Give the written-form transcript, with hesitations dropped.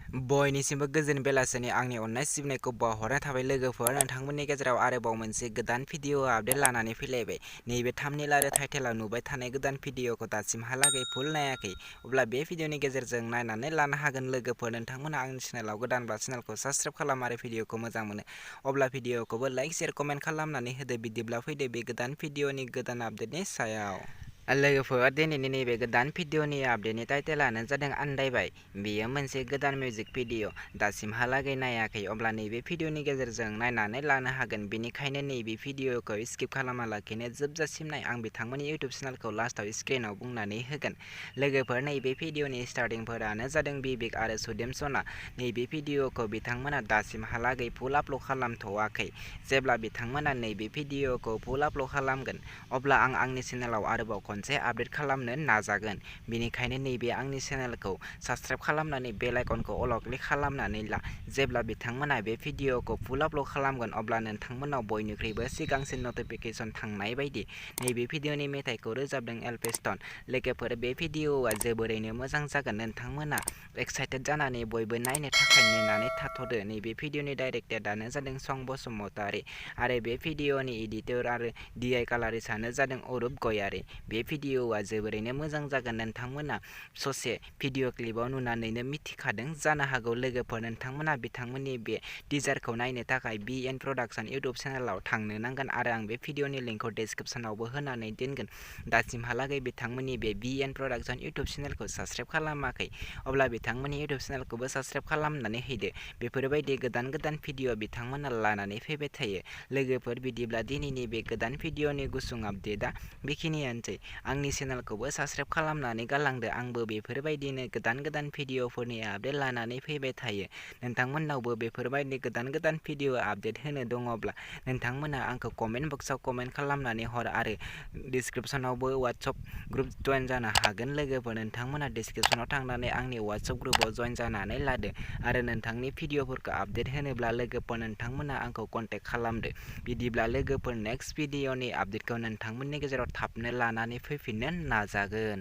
बयनिसिमबो गोजोन बेलासिनि आंनि अननाय सिबिनायखौ बावहरनाय थाबाय लोगोफोर। नोंथांमोननि गेजेराव आरोबाव मोनसे गोदान भिडिअ आपडेट लानानै फैलायबाय। नैबे थाम्बनेइल आरो टाइटेलाव नुबाय थानाय गोदान भिडिअखौ दासिमहालागै फुल नायाखै, अब्ला बे भिडिअनि गेजेरजों नायनानै लानो हागोन लोगोफोर। नोंथांमोना आंनि चेनेलाव गोदानबा चेनेलखौ साबस्क्राइब खालाम आरो भिडिअखौ मोजां मोनो अब्ला भिडिअखौबो लाइक शेयार कमेन्ट खालामनानै होदो। बिदिब्ला फैदो बे गोदान भिडिअनि गोदान आपडेटनि सायाव। लोगोफोर, दिनैनि नैबे गोदान भिडिअनि आपडेटनि टाइटेलानो जादों आन्दायबाय। बेयो मोनसे गोदान मिउजिक भिडिअ। दासिमहालागै नायाखै, अब्ला नैबे भिडिअनि गेजेरजों नायनानै लानो हागोन। बेनिखायनो नैबे भिडिअखौ स्किप खालामालाखिनो जोबजासिम नाय। आं बिथांमोननि इउटुब चेनेलखौ लास्टआव स्क्रिनाव बुंनानै होगोन। लोगोफोर, नैबे भिडिअनि स्टार्टिंफोरानो जादों बिबेक आरो सुदेमसना। नैबे भिडिअखौ बिथांमोना दासिमहालागै फुल आपल'ड खालामथ'वाखै। जेब्ला बिथांमोना नैबे भिडिअखौ फुल आपल'ड खालामगोन, अब्ला आं आंनि चेनेलाव आरोबाव खनसे आपडेट खालामनो नाजागोन। बेनिखायनो नैबे आंनि चेनेलखौ साबस्क्राइब खालामनानै बेल आइकनखौ अल क्लिक खालामनानै ला। जेब्ला बिथांमोना बे भिडिअखौ फुल आपल'ड खालामगोन, अब्ला नोंथांमोनाव बयनिख्रुइबो सिगांसिन नटिफिकेसन थांनाय बायदि नैबे भिडिअनि मेथाइखौ रोजाबदों एल्फिस्टन। लोगोफोर, बे भिडिअआ जोबोरैनो मोजां जागोन। नोंथांमोना एक्साइटेड जानानै बयबो नायनो थाखाय नेनानै थाथ'दो। नैबे भिडिअनि डाइरेक्टरानो जादों सं बसुमतारी आरो बे भिडिअनि एडिटर आरो DI कालारिस्टआनो जादों अरुप गयारी। बे भिडिअआ जोबोरैनो मोजां जागोन। नोंथांमोना ससे भिडिअ क्लिपआव नुनानैनो मिथिखादों जानो हागौ। लोगोफोर, नोंथांमोना बिथांमोननि बे टिजारखौ नायनो थाखाय BN प्रडाक्शन इउटुब चेनेलाव थांनो नांगोन आरो आं बे भिडिअनि लिंकखौ डिस्क्रिप्शनावबो होनानै दोनगोन। दासिमहालागै बिथांमोननि बे BN प्रडाक्शन इउटुब चेनेलखौ साबस्क्राइब खालामाखै, अब्ला बिथांमोननि इउटुब चेनेलखौबो साबस्क्राइब खालामनानै हैदो। बेफोरबायदि गोदान गोदान भिडिअ बिथांमोना लानानै फैबाय थायो। लोगोफोर, बिदिब्ला दिनैनि बे गोदान भिडिअनि गुसुं आपडेटआ बेखिनियानोसै। आंनि चेनेलखौबो साबस्क्राइब खालामनानै गालांदो। आंबो बेफोरबायदिनो गोदान गोदान भिडिअफोरनि आपडेट लानानै फैबाय थायो। नोंथांमोननावबो बेफोरबायदि गोदान गोदान भिडिअ आपडेट होनो दङब्ला नोंथांमोना आंखौ कमेन्ट बक्सआव कमेन्ट खालामनानै हर आरो डिस्क्रिप्शनावबो वाट्सएप ग्रुप जइन जानो हागोन। लोगोफोर, नोंथांमोना डिस्क्रिप्शनाव थांनानै आंनि वाट्सएप ग्रुपआव जइन जानानै लादो आरो नोंथांनि भिडिअफोरखौ आपडेट होनोब्ला लोगोफोर नोंथांमोना आंखौ कन्टेक्ट खालामदो। बिदिब्ला लोगोफोर, नेक्स्ट भिडिअनि आपडेटखौ नोंथांमोननि गेजेराव थाबनो लानानै फैफिननो नाजागोन।